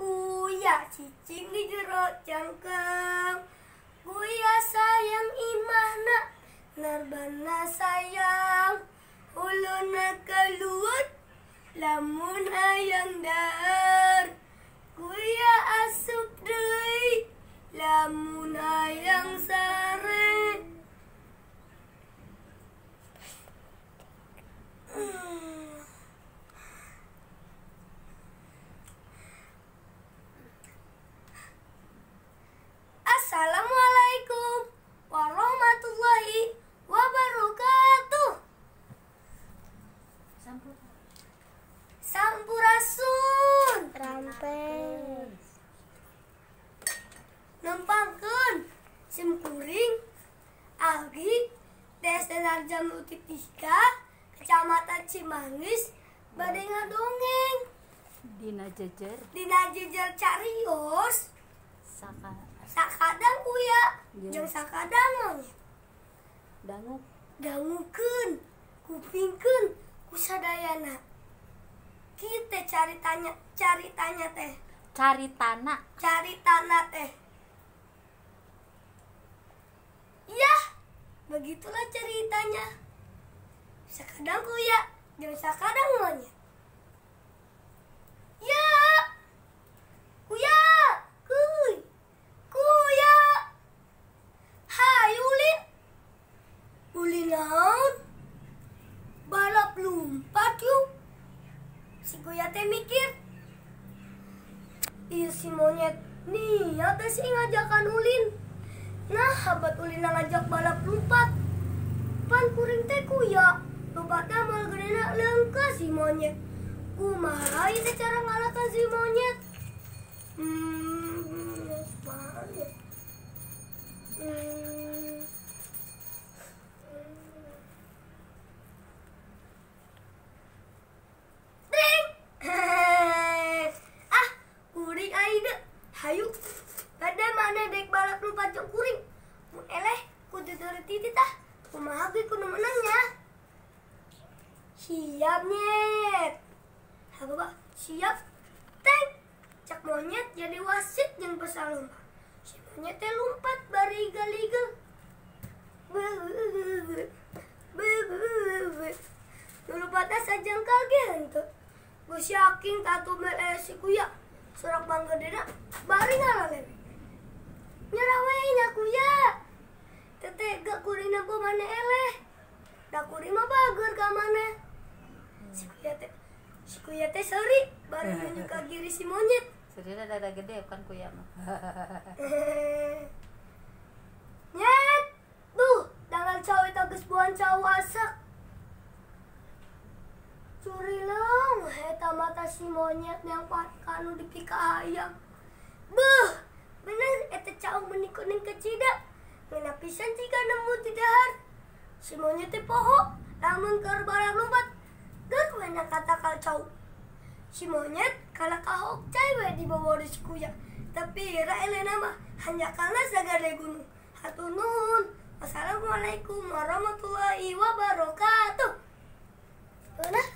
Kuya cicing di jero cangkeng. Kuya sayang imahna narbana sayang. Huluna keluar lamun hayang dahar. Kuya asup deui lamun hayang sare. Assalamualaikum warahmatullahi wabarakatuh. Sampurasun. Rampes. Nempangkeun sim kuring Algi Desa Harjamukti 3 Kecamatan Cimanggis bade ngadongeng dina jejer carios sakadang kuya jeung sakadang monyet dangukeun kupingkeun ku sadayana. Kita cari tanah teh. Ya, begitulah ceritanya. Sakadang kuya jeung sakadang monyet. Ya, kuya, kuy, kuya. Hai ulin, ulin naon? Balap lompat yuk. Si kuya teh mikir, iya si monyet niat teh sih ngajakan ulin. Nah, habat ulin ngajak balap lompat. Pan kuring teh kuya, lompatna moal gedena leungkeus si monyet. Kumaha ieu teh cara ngalahkan si monyet? Dring. Ah, kuring ayeuna. Hayu. Pada mana dek balap lompat jeung kuring? Mun eleh kudu titit ah. Kumaha ge kudu menangnya. Siap nyet. Apa pak? Siap. Teng. Cak monyet jadi wasit jeung peserta lomba. Si monyet teh lompat bari igal-igal. Nu lompatna sajangkal ge henteu. Geus yakin tatu mel si kuya. Sorak banggedena bari ngalalewe. Nyerah we nya kuya. Teu tega kuring nempo maneh eleh. Da kuring mah bager ka maneh. Si kuya teh seuri bari nunjuk ka kiri si monyet. Seurina dada gede kan kuya mah. Nyet. Duh, dangan cau eta geus buan cau asak. Curileung eta mata si monyet yang kanu dipika hayam. Beuh, bener eta cau meuni kuning kecida. Ngeuna pisan jika nemu di dahar. Si monyet teh poho lamun keur balap lompat. Geus we na katakal cau. Si monyet kalah kahok cai we dibawa si kuya. Tapi ra elena mah hanjakalna sagade gunung. Hatur nuhun. Wassalamualaikum warahmatullahi wabarakatuh. Nah.